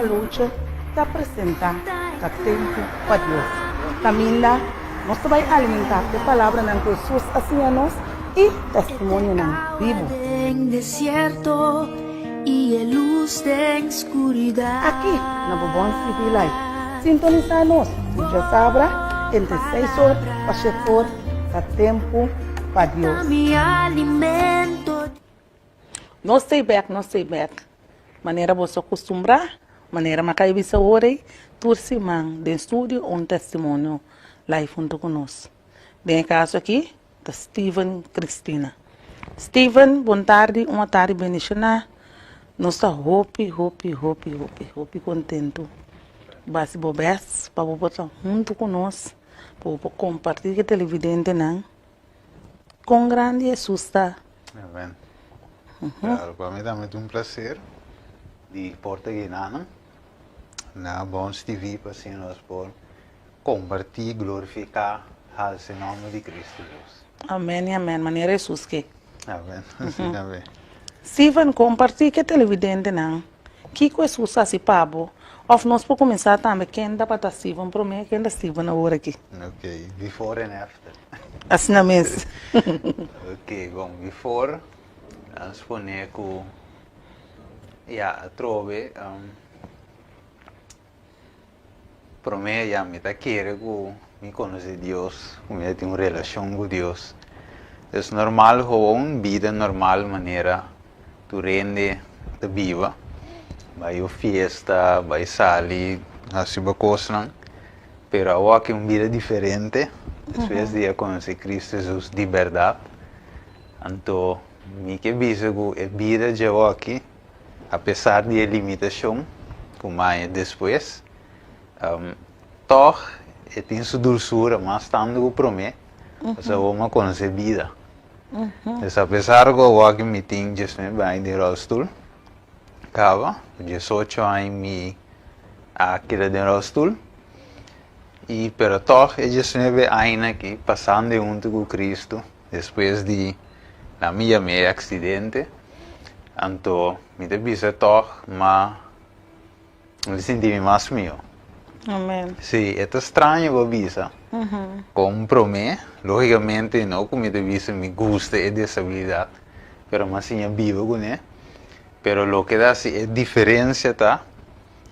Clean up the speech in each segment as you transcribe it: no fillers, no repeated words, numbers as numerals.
Luce ta presentá Ta Tempu pa Dios. Kaminda nos ta bai alimentá ku e palabranan ku Hesus a siña nos i testimonionan bibu. Aki na bo Bon TV Live. Sintonisá nos tur djasabra entre seis or pa shete or Ta Tempu pa Dios. Nos ta bek, nos ta bek. Manera boso a kustumbrá, manera mi a kai bisa ora ei, tur siman den studio un testimonio live huntu ku nos. Den e kaso aki ta Steven Cristina. Steven, bon tardi, un atardi bendishoná. Nos ta hopi, hopi, hopi, hopi, hopi kontentu. Bo hasi bo bèst pa bo por ta huntu ku nos, pa bo por kompartí ku e televidentenan kon grandi Hesus ta. Amen. Claro, pa mi tambe ta un placer di por ta guinan na Bons TV pa asina nos por comparti, glorifica, halsa e nomber di Cristo Jesus. Amen y amen, manera Jesus ke. Amen, asina tambe. Steven, comparti ke televidentenan kiko Jesus hasi pa bo, of nos por cuminsa tambe ken tabata Steven prome, ken ta Steven awor aki. Ok, before and after. Asina mes. Ok, bon, before a supone ku ya atrobe prome ya mi ta kere ku mi konosé Dios, ku mi ta tin un relashon ku Dios. Es normal gewoon bida normal manera tur hende ta biba, bai un fiesta, bai sali, hasi bo kosnan. Pero awor aki un bida diferente, despues di a conoce Cristo Jesus di berdad, anto mi ke bisa cu e bida dje awor aki, apesar di e limitacion cu maya despues, tog e tin su dulsura mas tanto cu prome, pasobra awor mi a conoce bida. Pues apesar cu awor aki mi tin diesnuebe aña den rolstoel, caba, cu diesocho aña mi a keda den rolstoel y pero tog e diesnuebe aña aki pasando hunto cu Cristo despues di nan mi yam'e e accidente anto mi ta bisa tog ma mi ta sinti mi mas miho. Amen. Si, e ta straño pa bisa con prome logicamente no cu mi ta bisa mi gusta e desabilidad pero mi a siña biba cune. Pero loke ta hasi e diferencia ta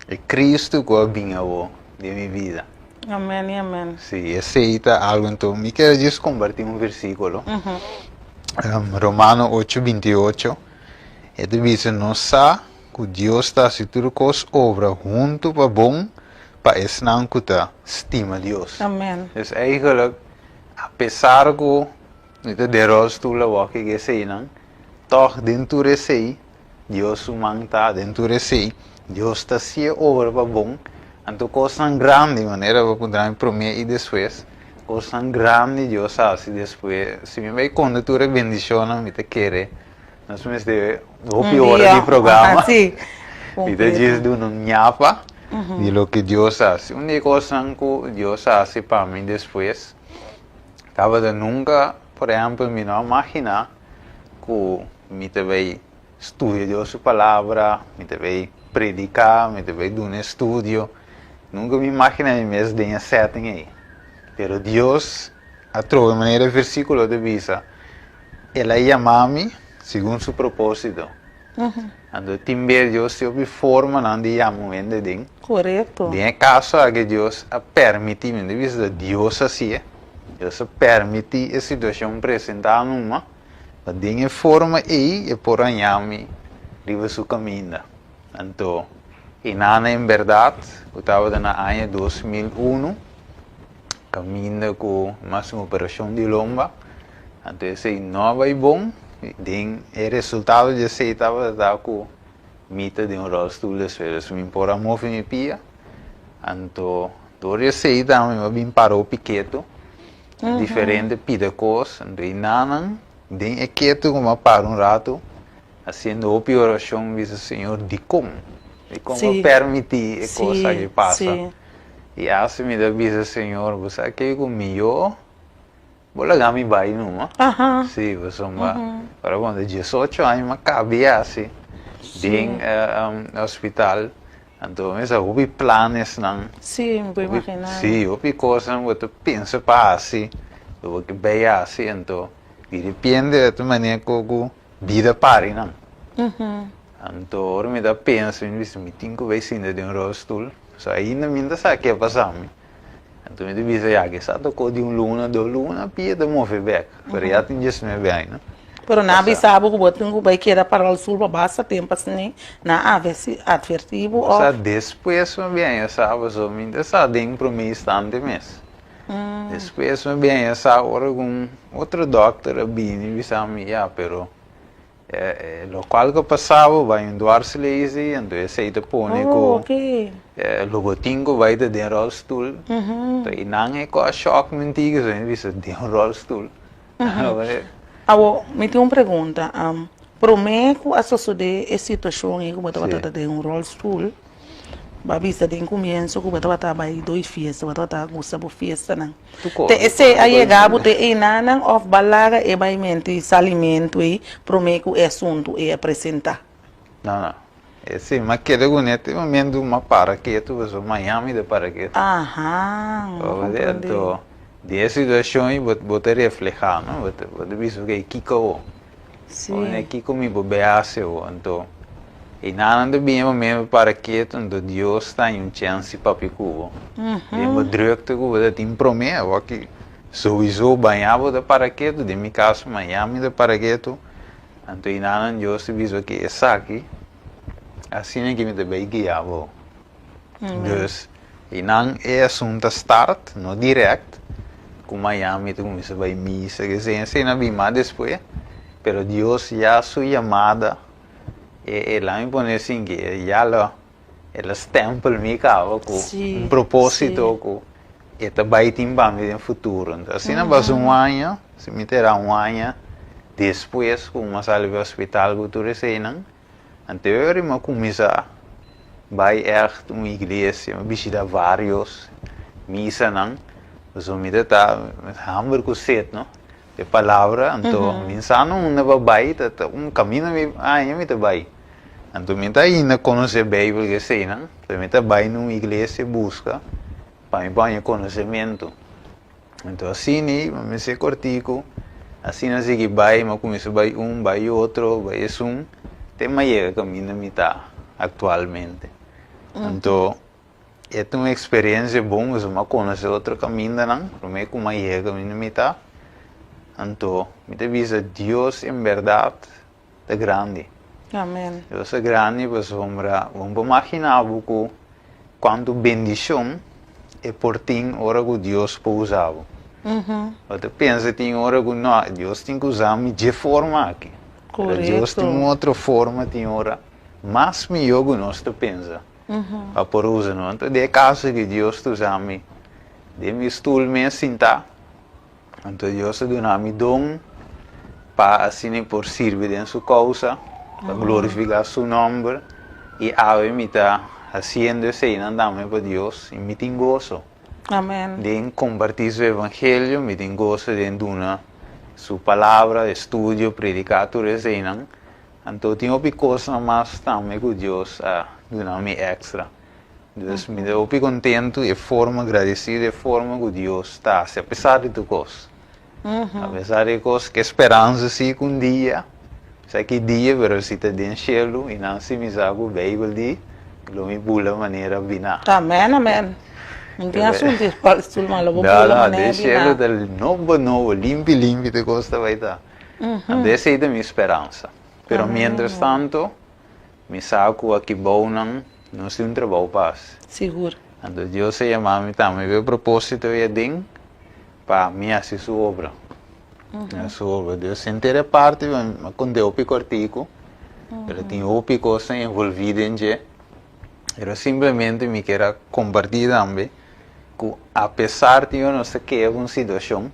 e Cristo cu a bin awo den mi bida. Amen y amen. Si, esey ta algo. Enton mi kier djis comparti un versiculo. Romano ocho 28, e ta bisa, Nos sa cu Dios ta hasi tur cos obra hunto pa bon pa esnan cu ta stima Dios. Amen. Dus eigenlijk, apesar cu mi ta den rolstoel awor cu eseynan, Tòg den tur esei, Dios su man ta den tur esei. Dios ta hasié obra pa bon. Anto kosnan grandi, manera bo puntra mi promé i despues, kosnan grandi Dios a hasi despues. Si mi bai konta tur e bendishonnan, mi ta kere nos mester hopi ora di programa. Mi ta djis duna un ñapa di loke Dios a hasi. Un di e kosnan ku Dios a hasi pa mi despues tabata nunka, por ehèmpel, mi no a maginá ku mi ta bai studia Dios su palabra, mi ta bai prediká, mi ta bai duna estudio. Nunka mi imaginá mi mes den e setting ei. Pero Dios a trobe manera e versíkulo ta bisa, El a yama mi segun su propósito. Anto tin bes Dios tin hopi formanan di yama un hende den. Korekto. Den e kaso aki Dios a permití, mi no ta bisa ta Dios hasié, Dios a permití e situashon presentá numa, pa den e forma ei e por haña mi riba su kaminda. Anto e nana en bèrdat ku tabata na aña 2001, Caminda cu mas un operacion di lomba, anto esey no a bay bon, den e resultado di esey tabata ta cu mi ta den un rolstoel despues, dus mi por a move mi pia, anto door di esey tambe mi a bin para hopi keto, diferente pida cos, anto e nanan den e keto cu mi a para un rato, haciendo hopi oracion mi bisa Señor dicon? Dicon bo a permiti e cos aki pasa? I asi mi ta bisa, Señor, bo sa ke ku mihó bo laga mi bai numa. Sí, pasobra ora ku mi ta diesocho aña mi a kabi asi den hospital. Anto mi sa hopi planesnan. Sí, mi por Hopi, imaginá. sí, hopi kosnan bo ta pensa pa hasi, lo bo ke bay hasi, anto di repente ta manera ku ku bida pari nan. Anto ora mi ta pensa mi bisa mi tin ku bay sinta den un rolstoel, so ainda mi no ta sa ke a pasa mi. Anto mi ta bisa ya ke sa toko di un luna, dos luna, pia ta move bek, pero ya tin 19 aña. Pero nan a bisa bo ku bo tin ku bai keda pa rolstoel pa basta tempu asina, nan a advertí bo Sa òf? despues mi bien sa pasobra mi ta sa den prome instante mes. Despues mi bien sa ora ku un otro dòkter a bini bisa mi ya pero lokual ku a pasa bo bai un dwarslaesie anto esei ta pone Oh, ku ok. lo bo tin ku bai ta den rolstoel. Anto i nan e ku a shòk mi un tiki so mi bisa den un rolstoel. Awor, mi tin un pregunta. Promé ku a sosodé e situashon ei ku bo tabata ta den un ròlstul, bo a bisa den kumienso ku bo tabata bai doi fiesta, bo tabata gusta bo fiestanan. Te esei a yega bo te einanan òf bo a laga e baimentu i salimentu ei promé ku e asuntu ei a presentá? No, no. Esei mi a keda kuné te momentu mi a para ketu pasobra mañana mi ta para ketu. Aha, mi a komprendé. Anto, den e situashon ei bo bo ta reflehá, no? Bo ta bo ta bisa okey kiko awor? Sí. Ora kiko mi por bai hasi awor? Anto, einanan ta bini e momento pa para ketu, anto Dios ta haña un chèns di papia ku bo. Den bo drukte ku bo ta tin promé, awor ki souiso bañá bo ta para ketu, den mi kaso mañana mi ta para ketu. Anto i nan Dios ta bisa ki esaki asina ki mi ta bay guia bo. Dus i nan e asuntu ta start, no direct, ku mañan mi ta kuminsa bay misa, esei esei na bin mas despues, pero Dios ya su yamada e e la mi pone asin ki e ya lo el a stempel mi kaba ku un proposito ku e ta bai tin pa mi den futuro. Entonces asina pasa un aña, si mi ta era un aña despues ku mi a sali di hospital ku tur eseinan, anto e ora mi a kuminsá bai ègt un iglesia, mi a bishita varios misanan, pasobra mi ta ta hamber ku set no, e palabra, anto mi sa no unda pa bai, ta un kaminda mi haña mi ta bai. Anto mi ta ainda konosé Beibel ku eseinan, pero mi ta bai na un iglesia buska pa mi por haña konosementu. Anto asina mi mester kortiku, asina a sigui bai, mi a kuminsá bai un, bai otro, bai esun, te mi a yega kaminda mi ta aktualmente. Anto e ta un eksperensia bon pasobra mi a konosé otro kamindanan promé ku mi a yega kaminda mi ta. Anto mi ta bisa Dios en bèrdat ta grandi. Amen. Dios ta grandi pasobra bo no por magina bo ku kuantu bendishon e por tin ora ku Dios por usa bo. Bo ta pensa tin ora ku no, Dios tin ku usa mi dje forma aki. Pero Dios tin un otro forma tin ora mas mihó ku nos ta pensa pa por usa nos. Anto den e kaso aki Dios ta usa mi den mi stul mes sintá. Anto Dios a duna mi don pa asina mi por sirbi den su kousa, pa glorifiká su nòmber, i awe mi ta hasiendo eseinan tambe pa Dios i mi tin goso Amen. den kompartí su evangelio, mi tin goso den duna su palabra, estudio, prediká tur eseinan. Anto tin hopi kosnan mas tambe ku Dios a duna mi èkstra. Dus mi ta hopi kontentu e forma, gradesido e forma ku Dios ta hasi apesar di tur kos. Apesar di kos, ke speransa si ku un dia, sa ki dia pero si ta den shelu i nan si mi sa ku Beibel di lo mi bula manera biná. Amen amen. No tin asuntu di falsu ma lo bo bula manera biná. Den shelu ta nobo nobo, limpi limpi tur kos ta bai ta. Anto esei ta mi speransa. Pero mientras tanto Mi sa ku aki bounan nos tin un trabou pa hasi. Sigur. Anto Dios a yama mi tambe ku e propósito ei aden pa mi hasi su obra. Mi hasi su obra. Dios henter e parti mi a konta hopi kòrtiku, pero tin hopi kosnan envolví den dje. Pero simplemente mi kier a kompartí tambe ku apesar di nos ta keda ku un situashon,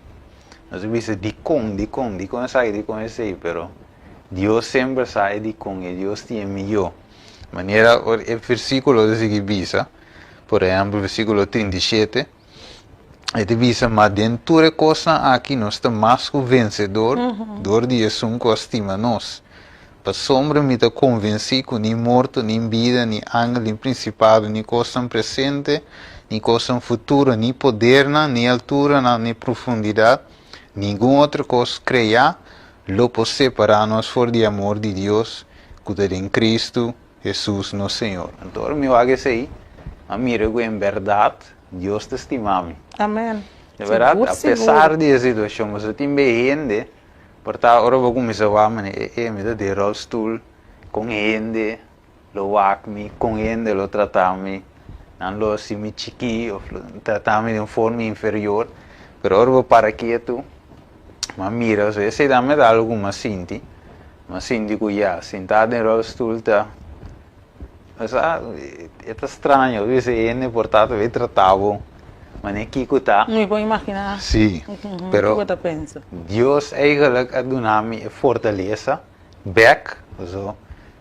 nos ta bisa dikon, dikon, dikon esaki, dikon esei, pero Dios semper sa e dikon i Dios tin e mihó. Manera ora e versíkulo ta sigui bisa, por ehèmpel versíkulo 37, e ta bisa, Ma den tur e kosnan aki nos ta mas ku vensedor dor di esun ku a stima nos. Pasobra mi ta konvensí ku ni morto, ni bida, ni angel, ni prinsipado, ni kosnan presente, ni kosnan futuro, ni podernan, ni alturanan, ni profundidat, ningun otro kos kreá lo por separá nos for di amor di Dios ku ta den Kristu Hesus nos Señor. Anto ora mi wak esei, mi a mira ku en bèrdat Dios ta stima mi. Amèn. Di bèrdat, apesar di e situashon, pasobra tin be hende Por ta ora bo kuminsá wak mane e e mi ta den rolstoel, kon hende lo wak mi, kon hende lo trata mi, nan lo hasi mi chikí of lo trata mi den un forma inferior, pero ora bo para ketu bo a mira osea esei tambe ta algu ku mi a sinti, mi a sinti ku ya sintá den rolstoel ta osea e ta straño, bo bisa e hende por ta ta bay trata bo. Manera kiko ta. Mi por imaginá. Sí, pero Kiko ta pensa. Dios eigenlijk a duna mi e fortalesa bek, paso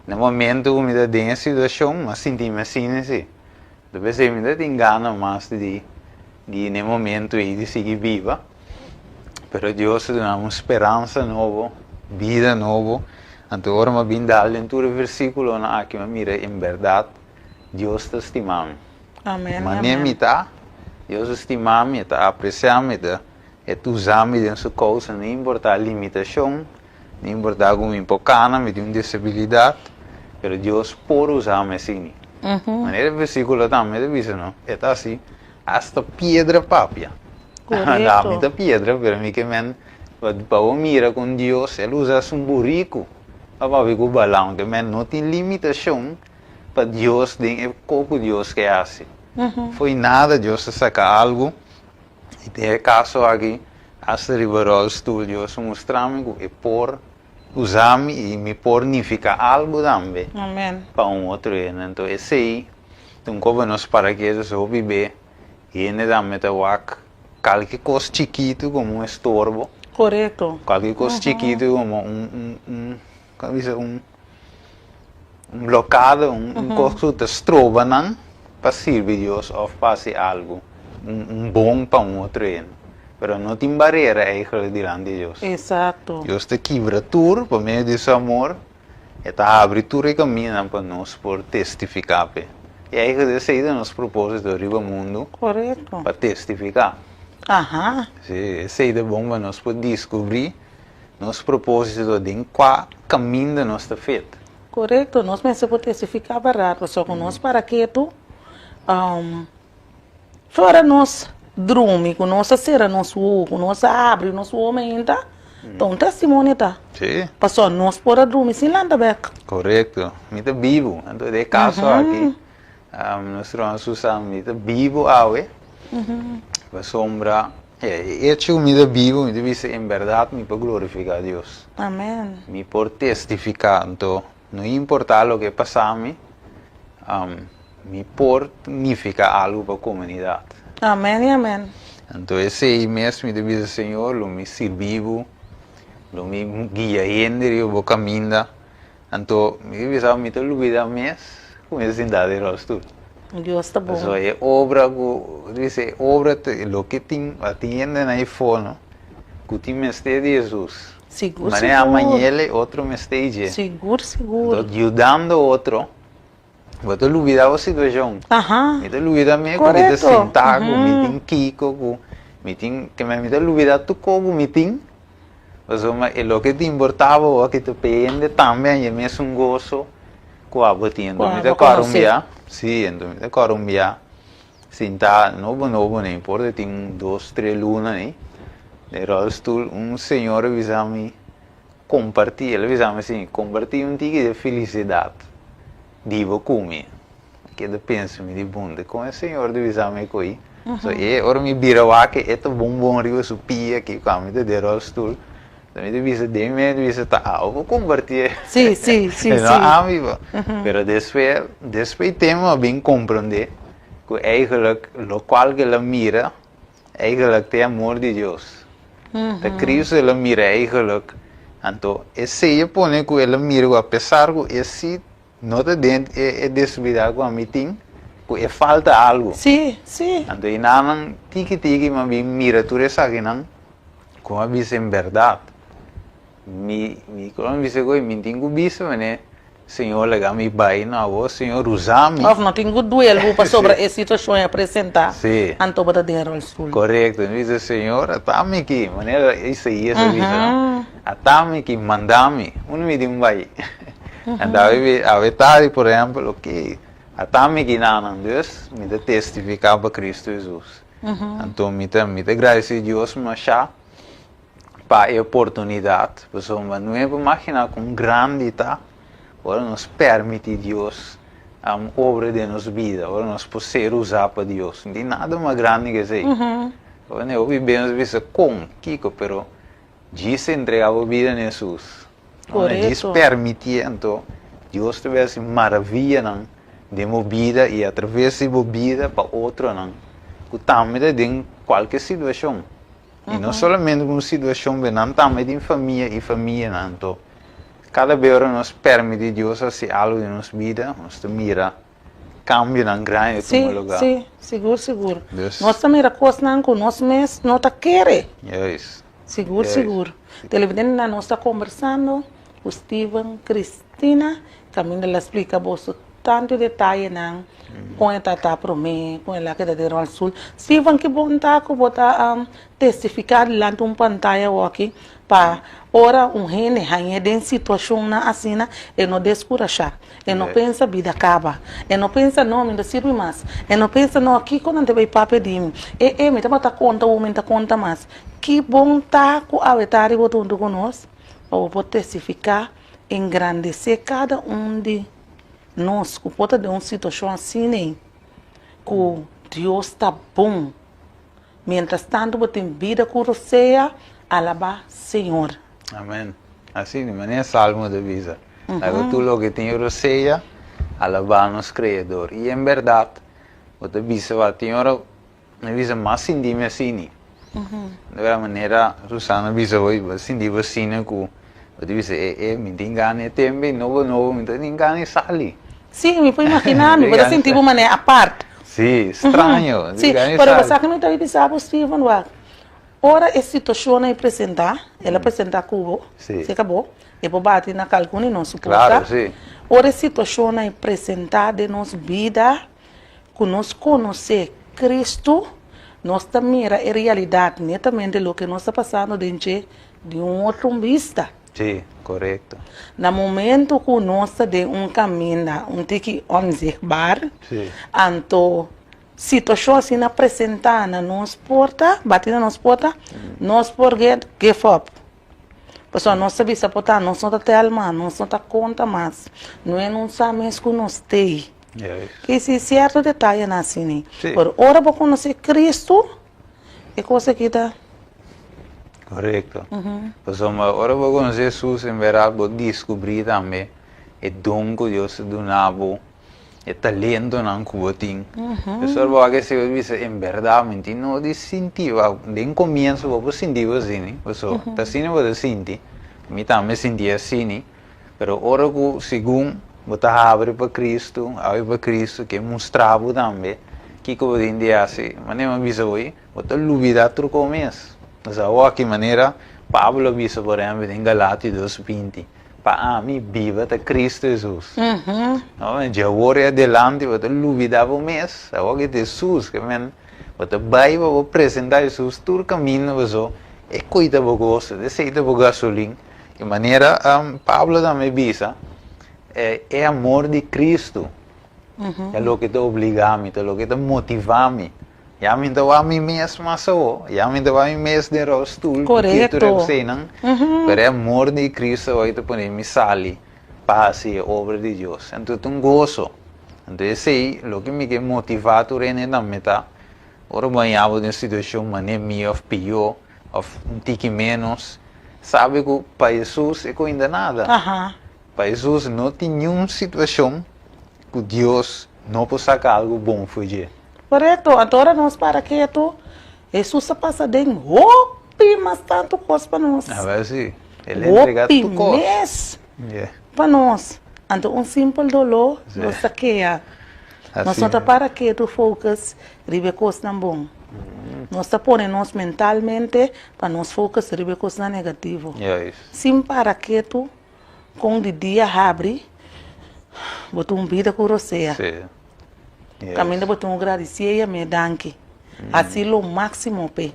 na momento ku mi ta den e situashon mi a sinti mi asina si. Ta p'esei mi ta tin gana mas di di na e momento ei di sigui biba, pero Dios a duna mi un speransa nobo, bida nobo, anto ora mi a bin dal den tur e versikulonan aki mi a mira en bèrdat Dios ta stima mi. Amen, Manera amen. mi ta, Dios ta stima mi, e ta aprecia mi, e ta e ta usa mi den su causa, no importa limitacion, no importa cu mi por cana, mi tin un disabilidad, pero Dios por usa mi asina. Manera e versiculo tambe ta bisa no, e ta haci hasta piedra papia. Correcto. Mi ta piedra, pero mi ke men pa bo mira con Dios, el usa hasta un burico pa papia cu Balaam, ke men no tin limitacion pa Dios den e ko ku Dios ke hasi. Fo'i nada Dios ta saka algu i den e kaso aki hasta riba rolstoel Dios a mustra mi ku e por usa mi i mi por nifiká algu tambe pa un otro hende. Anto esei ta un koba nos para ketu so hopi be hende tambe ta wak kalke kos chikitu komo un estorbo. Korekto. Kalke kos chikitu komo un un un bisa un. Un blokado, un kos ku ta stroba nan pa sirbi Dios òf pa hasi algu, un bon pa un otro hende. Pero no tin barera eigentlik dilanti di Dios. Exacto. Dios ta kibra tur pa medio di su amor, e ta habri tur e kamindanan pa nos por testifiká p'e. I eigentlik esei ta nos propósito riba mundu. Korekto. Pa testifiká. Aha. Sí, esei ta bon pa nos por diskubrí Nos propósito den kua kaminda nos ta fet. Korekto, nos mester por testifiká bèrdat, pasobra ku nos para ketu, fuera nos drumi, ku nos a sera nos wowo, ku nos a abri nos wowo mainta, ta un testimonio ta. Sí. Pasobra nos por a drumi sin lanta bèk. Korekto, mi ta bibu. Anto den e kaso aki, nos ruman Susan, mi ta bibu awe, pasobra E echo ku mi ta bibu, mi ta bisa en bèrdat mi por glorifiká Dios. Amen. Mi por testifiká. Anto, no importá loke pasa mi, mi por nifiká algu pa komunidat. Amen i amen. Anto esei mes mi ta bisa, Señor, lo mi sirbi bo, lo mi guia hende riba bo kaminda. Anto mi ta bisa mi ta lubida mes ku mi ta sinta den rolstoel. Dios ta bon. Pasobra e obra ku dice e obra ta loke tin a tin hende na e fono ku tin mester di Hesus. Sigur Manera sigur. mañele otro mester di dje. Sigur sigur. Anto yudando otro bo ta lubida bo situashon. Aha. Mi ta lubida mi ku mi ta Korekto. sinta ku mi tin kiko ku mi tin mi ta lubida tur kos ku mi tin. Pasobra e loke ta importá bo awor ki ta p'e hende tambe haña e mesun goso ku abo tin. Enton mi ta kòrda un bia, sí, enton mi ta kòrda un bia sintá nobo nobo nei, por ta tin un dos tres luna nei, den ròlstul un señor a bisa mi kompartí, el a bisa mi asin, kompartí un tiki di e felisidat di bo ku mi. Keda pensa, mi di, Bon, dikon e señor ta bisa mi ko'i? So e ora mi bira wak e ta bon bon riba su pia aki ku ami ta den rolstoel. So mi ta bisa den mi mente, mi bisa ta abo por komparti e. Sí, sí, sí, No sí. ami bo. Pero despues, despues di tempo mi a bin komprende ku eigenlijk lokual ku el a mira, eigenlijk ta e amor di Dios. Ta Cristo el a mira eigenlijk. Anto esei a pone ku el a mira ku apesar ku e si No ta den e desabilidad cu ami tin, cu e falta algo. Sí, sí. Anto e nanan tiki tiki mi a bin mira tur esakinan, cu mi a bisa en berdad. Mi mi kon bisa ku mi tin ku bisa manera Señor laga mi bai na bo, Señor usa mi. Of no tin ku duel bo pasobra e situashon a presentá, Sí. anto bo ta den rolstoel. Korekto, mi bisa Señor ata mi aki, manera Isaías a bisa no, ata mi aki, manda mi, unda mi tin bai? Anto awe awe tardi por ehèmpel, oke, ata mi aki nan, dus mi ta testifiká pa Cristo Hesus. Anto mi ta mi ta gradesí Dios mashá. Pa e oportunidat, pasobra no e por imaginá kon grandi ta ora nos permití Dios obra den nos bida, ora nos por ser usá pa Dios. No tin nada mas grandi ku esei. Ora nos hopi bes nos bisa kon, kiko, pero djis entregá bo bida na Hesus, ora djis permitié, anto Dios ta bai hasi maravianan den bo bida i atraves di bo bida pa otronan ku tambe ta den kualke situashon. I no solamente un situashon be nan tambe tin famia i famianan. Anto kada be ora nos permiti Dios hasi algu den nos bida, nos ta mira kambionan grandi ta tuma lugá. Sí, sí, sigur, sigur. Nos ta mira kosnan ku nos mes no ta kere. Juist. Sigur, sigur. Televidentenan nos ta kombersando ku Steven Cristina kaminda el a splika boso Tantu detayenan kon e ta ta promé, kon el a keda den ròlstoel. Steven, ki bon ta ku bo ta testifiká dilanti un pantaya awoki pa ora un hende hañ'é den situashonnan asina, e no deskurashá, e no pensa bida kaba, e no pensa no, mi no ta sirbi mas, e no pensa no, kiko nan ta bai papia di mi, e e mi tabata konta awor mi no ta konta mas. Ki bon ta ku awe tardi bo ta huntu ku nos pa bo por testifiká, engrandesé kada un di Nos ku por ta den un situashon asina ei, ku Dios ta bon. Mientras tantu bo tin bida ku rosea, alabá Señor. Amen. Asina, manera Salmo ta bisa, Laga tur loke tin rosea, alabá nos Kreador. I en bèrdat, bo ta bisa, wak, tin ora Mi bisa mas sinti mi asini. Di wera manera Susana bisa hoy, bo sinti bo asina ku bo ta bisa e e mi tin gana e tembe nobo nobo mi ta tin gana e sali. Sí, mi por imaginá mi, bo ta sinti bo manera apart. Sí, straño. Sí, pero bo sa ke mi ta bisa bo Steven wak, ora e situashon ei presentá, el a presentá ku bo, Sí. serka bo, e por bati na kalkun di nos su porta. Klaro, sí. Ora e situashon ei presentá den nos bida, Ku nos konosé Kristu, nos ta mira e realidat netamente loke nos ta pasando den dje di un otro bista. Sí, korekto. Na momento ku nos ta den un kaminda un tiki onzichtbaar, Sí. anto situashon asina presentá na nos porta, bati na nos porta, nos por get give up. Pasobra nos ta bisa por ta, nos no ta tel mas, nos no ta konta mas, no e no sa mes ku nos t'ei. Ki si sierto detayenan asina. Pero ora bo konosé Kristu, e kos aki ta. Korekto. Pasobra ora bo konosé Hesus, en bèrdat bo diskubrí tambe e don ku Dios a duna bo, e talentonan ku bo tin. Pastor bo wak esei bo bisa, en bèrdat mi tin no di sinti, den komienso bo por sinti bo asina, pasobra ta asina bo ta sinti, mi tambe sinti asina. Pero ora ku segun bo ta habri pa Kristu, habri pa Kristu ke mustra bo tambe kiko bo tin di hasi, manera mi a bisa bo ei, bo ta lubida tur kos mes. Nos a wak ki manera Pablo a bisa por ehempel den Galatio dos 20, Pa ami biba ta Kristu Hesus. No, dje awor i adelante bo ta lubida bo mes, awor ki ta Hesus ke men bo ta bai pa bo presenta Hesus tur kaminda paso e koita bo goso, esei ta bo gasolin. Di manera Pablo tambe bisa, e amor di Cristo ta loke ta obliga mi, ta loke ta motiva mi. Ya mi ta wak mi mes mas awo, ya mi ta wak mi mes den rolstoel, ku kitu rèpseinan, pero e amor di Cristo awor ta pone mi sali pa hasi e obra di Dios. Anto ta un goso. Anto esei loke mi ke motiva tur hende tambe ta, ora bo haña bo den un situashon manera mi òf pió, Of un tiki menos, sabe ku pa Hesus e koinda nada. Pa Hesus no tin niun situashon ku Dios no por saka algu bon for dje. Korekto, anto ora nos para ketu, Hesus a pasa den hopi mas tantu kos pa nos. Aba si, el a entrega Hopi tur kos. mes pa nos. Anto un simpel doló nos ta kea. Nos no ta para ketu focus riba e kosnan bon. Nos ta pone nos mentalmente pa nos focus riba e kosnan negativo. Sin para ketu kon di dia habri bo tin un bida ku rosea. Kaminda bo tin un gradisié i a mé danki. Hasi lo máksimo p'e.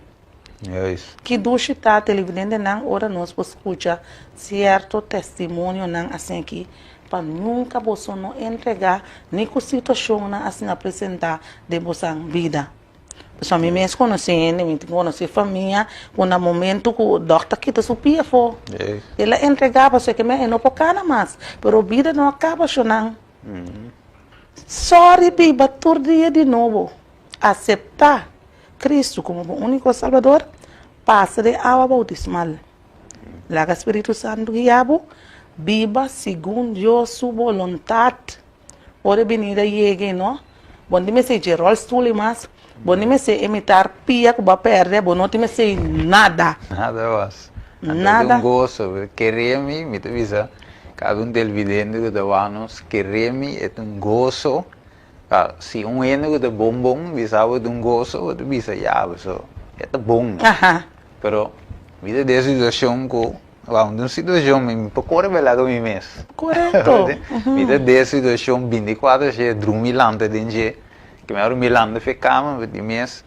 Ki dushi ta televidentenan ora nos por skucha sierto testimonionan asin'aki pa nunka boso no entregá ni ku situashonnan asina presentá den bosan bida. Pasobra mi mes konosé hende, mi tin konosé famia ku na momento ku dòkter kita su pia afó, el a entregá pasobra ke men e no por kana mas, pero bida no a kaba shonnan. Sòri biba tur dia di nobo, aseptá Kristu komo bo úniko Salbador, pasa den awa boutismal. Laga Spiritu Santu guia bo, biba segun Dios su boluntat. Ora e binida yega i no, bo no tin mester dje rolstoel i mas, bo no tin mester e mitar pia ku bo a pèrdè, bo no tin mester nada. Nada mas. Anto ta un goso. Kere mi, mi ta bisa kada un televidente ku ta wak nos, kere mi e ta un goso. Si un hende ku ta bon bon bisa bo e ta un goso, bo ta bisa ya, pasobra e ta bon. Pero mi ta den e situashon ku Wou, den un situashon mi por kore bela ku mi mes. Korekto. Mi ta den e situashon bintikuater shei drumi lanta den dje, ke mi a drumi lanta fe kama mi di mes,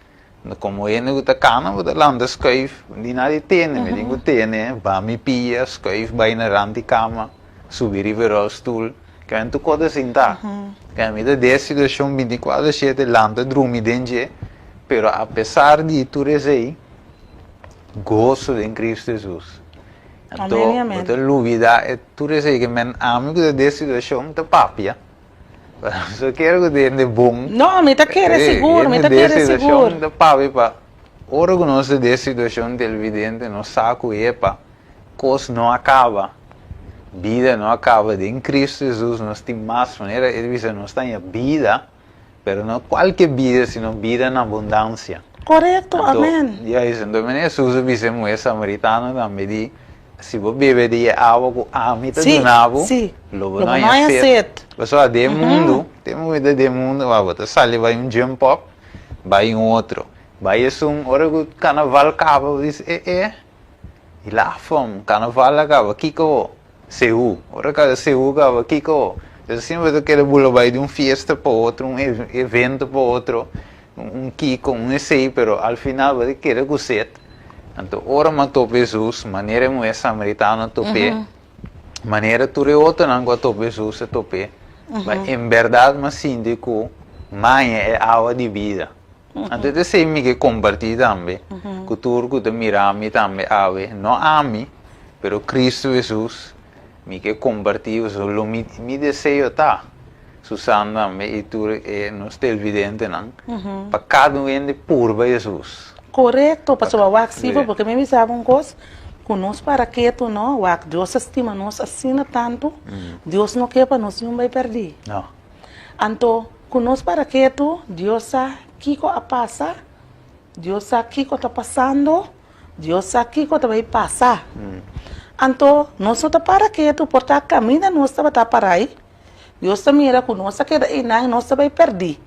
komo hende ku ta kana bo ta lanta skuif, di nada di tene, mi tin ku tene, ba mi pia, skuif bai na rant di kama, subi riba e rolstoel, ke mi tur kos ta sinta. Ke mi ta den e situashon bintikuater shei ta lanta drumi den dje, pero apesar di tur esei, Goso den Cristo Jesus. Anto bo ta lubida e tur esei ke men ami ku ta den situacion ta papia. So kere ku den de bon. No, mi ta kere sigur, mi ta kere sigur. Ta papia pa ora ku nos ta den situacion televidente nos sa ku epa kos no a kaba. Bida no a kaba den Cristo Jesus nos tin mas manera e ta bisa nos ta haña bida. Pero no kualke bida, sino bida na abundansia. Korekto, amen. Anto, ya esei. Anto mene Hesus a bisa e muhé samaritano tambe di, Si bo bebe di e awa ku ami ta duna bo, lo bo no haña set. Pasobra den mundu, tempu ku mi ta den mundu, bo ta sali bai un jump up, bai un otro. Bai esun, ora ku karnaval kaba, bo bisa, e e, i lafom, karnaval a kaba, kiko bo? Seú. Ora kada seú kaba, kiko? Entonces asina bo ta kere bula bai di un fiesta pa otro, un evento pa otro, un kiko, un esei, pero al final bo ta keda ku set. Anto ora mi a topa Hesus, manera e muhé samaritano a top'é, manera tur e otronan ku a topa Hesus a top'é, ma en bèrdat mi a sinti ku maña e awa di bida. Anto ta esei mi ke kompartí tambe ku tur ku ta mira mi tambe awe, no ami, pero Kristu Hesus, mi ke kompartí pasobra lo mi mi deseo ta, Susan tambe i tur e nos televidentenan, pa kada un hende purba Hesus. Korekto, pasobra wak si porque mi bisa bo un kos, ku nos para ketu no, wak Dios a stima nos asina tantu, Dios no ke pa nos niun bai pèrdí. No. Anto, ku nos para ketu, Dios sa kiko a pasa, Dios sa kiko ta pasando, Dios sa kiko ta bai pasa. Anto, nos no ta para ketu, por ta kaminda nos tabata para ei, Dios ta mira ku nos a keda einan i nos ta bai pèrdí.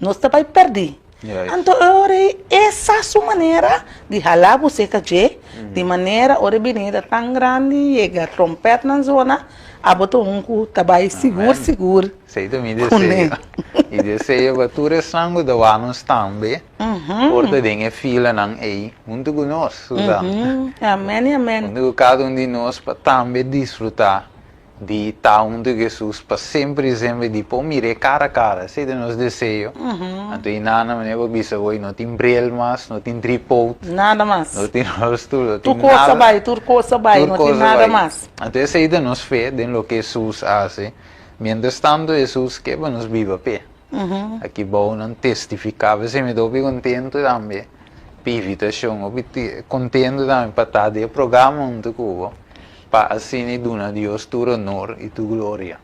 Nos ta bai pèrdí. Anto e ora ei, e sa su manera di hala bo serka dje, di manera ora e binida tan grandi yega trompètnan zona, abo ta un ku ta bai sigur sigur Esei ta mi deseo. Mi deseo pa tur esnan ku ta wak nos tambe por ta den e filanan ei huntu ku nos, Susan. Amen i amen. Huntu ku kada un di nos pa tambe disfrutá Di ta huntu ku Hesus pa semper i semper, di por mir'é kara kara, esei ta nos deseo. Anto i nana manera bo bisa hoy, no tin bril mas, no tin tripoot, Nada mas. no tin rolstoel, no Tur tin kos a nada. bai, tur kos a bai, Tur no tin kos a nada bai. mas. Anto esei ta nos fe den loke Hesus a hasi. Mientras tanto Hesus ke pa nos biba p'e. Aki bou nan testifiká. P'esei mi ta hopi kontentu tambe p'e invitashon, hopi kontentu tambe pa ta den e programa huntu ku bo. Pa asina duna Dios tur honor i tur gloria.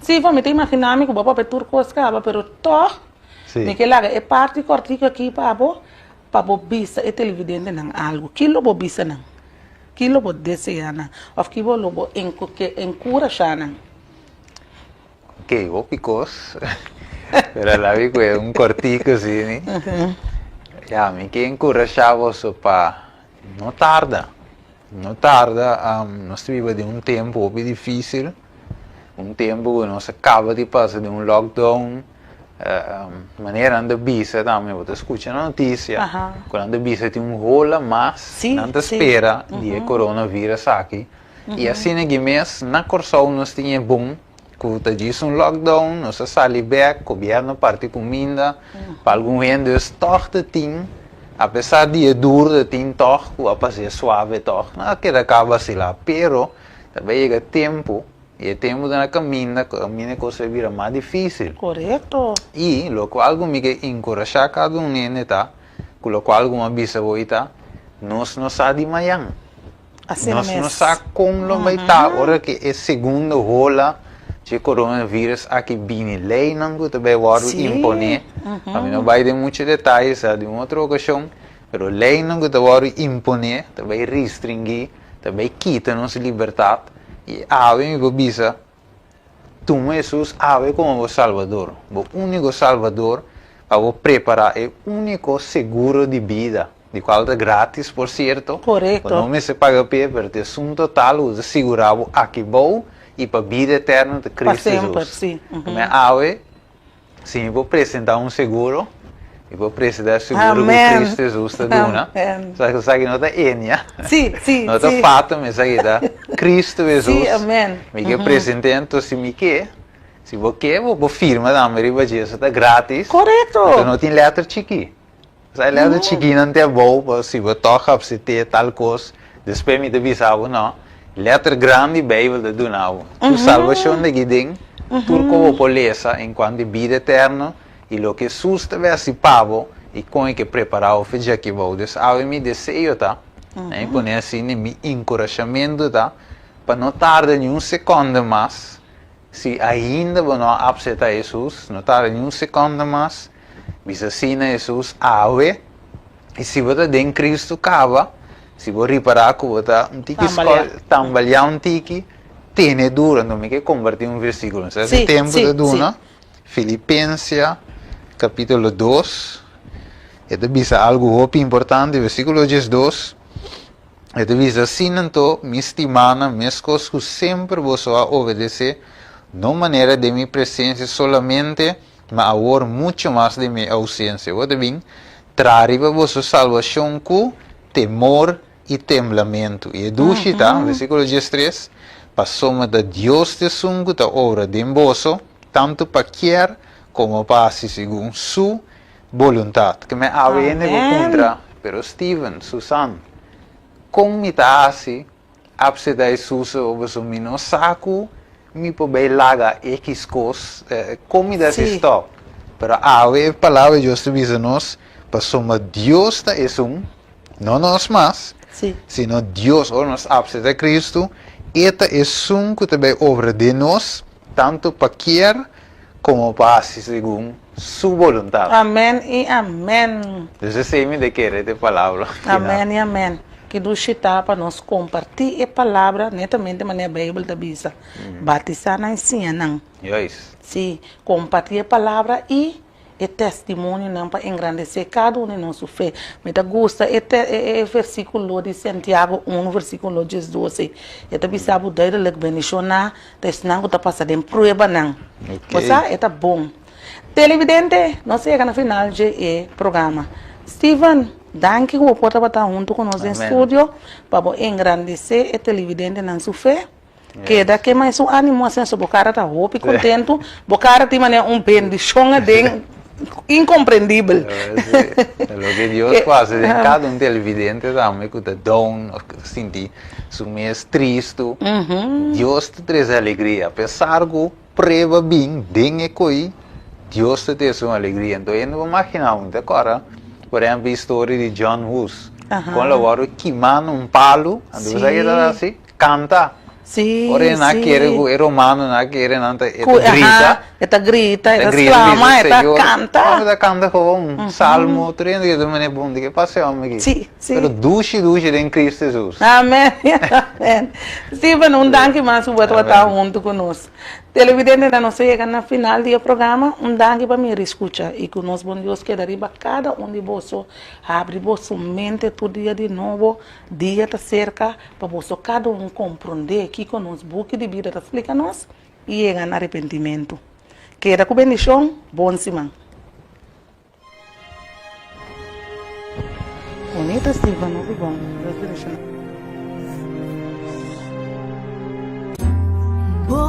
Sí, for mi ta imaginá mi ku bo papia tur kos kaba, pero tòg mi ke laga e parti kòrtiku aki pa bo, pa bo bisa e televidentenan algu. Ki lo bo bisa nan? Ki lo bo deseá nan? Òf ki bo lo bo enkurashá nan? Oke, hopi kos. Pero labi ku e un kortiku si ni. Ya, mi ke enkurashá boso pa no tarda. No tarda, nos ta biba den un tempu hopi difísil, un tempu ku nos a kaba di pasa den un lockdown, manera nan ta bisa tambe, bo ta skucha na notisia ku nan ta bisa tin un hola mas nan ta spera di e coronavirus aki, i asina ki mes na Kòrsou nos tin e bon ku ta djis un lockdown, nos a sali bèk, gobièrnu parti kuminda pa algun hende, dus tòg ta tin, apesar di e duru ta tin tòg ku a pas'é suave tòg, nan a keda kaba asilá, pero ta bai yega tempu, i e tempu ta na kaminda, kaminda e kos ta bira mas difísil. Korekto. I lokual ku mi ke enkurashá kada un hende ta, ku lokual ku mi a bisa bo ta, nos no sa di mañan. Asina Nos no mes. sa kon lo bai ta ora ku e segundo hola dje coronavirus aki bini. Leinan ku ta bai wòrdu Sí. imponé, pa mi no bai den muchu detaye, sa di un otro okashon, pero leinan ku ta wòrdu imponé ta bai restringí, ta bai kita nos libertat. I awe mi por bisa, Tuma Hesus awe komo bo Salbador, bo úniko Salbador, pa bo prepará e úniko seguro di bida, di kual ta grátis por sierto, Korekto. bo no mester paga p'e, pero ta esun total ku ta sigurá bo aki bou i pa bida eterno ta Pa Kristu semper, Hesus. sí. Kume awe, Si mi por presentá un seguro, mi por presentá e seguro ku Amen. Cristo Jesus ta duna. Amen. Sa esaki no ta Enia. Sí, sí, No ta sí. Fatima, esaki ta Cristo Jesus. Sí, amen. Mi ke present'é, anto si mi ke, si bo ke, bo por firma tambe riba dje, eso ta gratis. Korekto. Anto no tin lèter chikí. Sa e lèter chikínan te abou pa si bo tòg apsit'é tal kos, despues mi ta bisa bo no, lèter grandi Beibel ta duna bo. Tur salbashon ta aki den, tur ku bo por lesa en kuantu di bida eterno i loke Hesus ta bèsti pa bo i kon e ke prepará bo fecha aki bou. Dus awe mi deseo ta, na mi pone asina, mi enkurashamentu ta pa no tarda ni un sekònde mas, Si ainda bo no a apseta Hesus, no tarda ni un sekonda mas, bisa sí na Hesus awe, i si bo ta den Kristu kaba, si bo ripará ku bo ta un tiki Tambaleá. tambaleá un tiki, tene duro. Anto mi ke kompartí un versíkulo. Sa Sí, si tempu sí, ta sí. duna, Filipensia kapítulo dos, e ta bisa algu hopi importante, versíkulo 12. E ta bisa, Asina anto, mi stimánan, meskos ku semper boso a obedesé, no manera den mi presensia solamente, ma awor muchu mas den mi ousensia. Bo ta bin traha riba boso salbashon ku temor i temblamentu. I e dushi ta, versíkulo 13, Pasobra ta Dios ta esun ku ta obra den boso, tantu pa kier komo pa hasi segun su Boluntat. Ke me awe hende bo puntra, pero Steven, Susan, kon mi ta hasi apseta Hesus o boso mi no sa ku mi por bay laga ekis kos, kon mi ta hasi stop? Pero awe e palabra di Dios ta bisa nos, pasobra Dios ta esun, no nos mas, sino Dios, ora nos apseta Cristo, e ta esun ku ta bay obra den nos, tantu pa kier komo pa hasi segun Su boluntat. Amen i amen. Dus esei mi ta kere te palabra final. Amen i amen. Ki dushi ta pa nos kompartí e palabra netamente manera Beibel ta bisa. Batisá nan i siña nan. Juist. Sí, kompartí e palabra i e testimonionan pa engrandesé kada un di nos su fe. Mi ta gusta e e versíkulo di Santiago unu versíkulo diesdoce. E ta bisa bo duidelijk bendishoná Ta esnan ku ta pasa den pruebanan. Ok. Bo sa, e ta bon. Televidente, nos a yega na final dje e programa. Steven, danki ku bo por tabata huntu ku nos den Amen. studio pa bo engrandesé e televidentenan su fe. Keda kema esun ánimo asina, so bo kara ta hopi kontentu. Bo kara tin manera un bendishon aden inkomprendibel. Loke Dios por hasi den kada un televidente tambe ku ta down òf ku ta sinti su mes tristu, Dios ta trese alegria. Apesar ku prueba bin den e koi, Dios ta trese un alegria. Enton hende por magina, mi ta kòrda por ehèmpel e historia di John Hus, kon lo wòrdu kimá na un palu, anto bo sa ke ta hasi? Kanta. Ora e na kere ku e romanonan a kere nan ta e ta grita. E ta grita, e Ta ta grita, sklama, bisa, e ta Señor. kanta. E ta kanta gewoon salmo, tur hende ta manera bon, di ke pasa e hòmber aki? Sí, sí. Pero dushi, dushi den Cristo Jesus. Amen, amen. Steven, un danki mas ku bo tabata huntu ku nos. Televidentenan, nos a yega na final di e programa. Un danki pa mira i skucha i ku nos bon Dios keda riba kada un di boso. Habri boso mente tur dia di nobo. Dia ta serka pa boso kada un komprondé kiko nos buki di bida ta splika nos i yega na arepentimentu. Keda ku bendishon. Bon siman. Bonito Steven, hopi bon. Dios bendiciona. Bo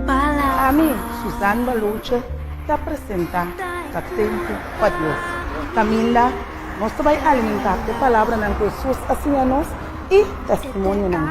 palabra. Ami, Suzanne Baluche, ta presenta Ta Tempu pa Dios. Caminda nos ta bay alimenta cu palabranan cu Jesus a siña nos y testimonionan.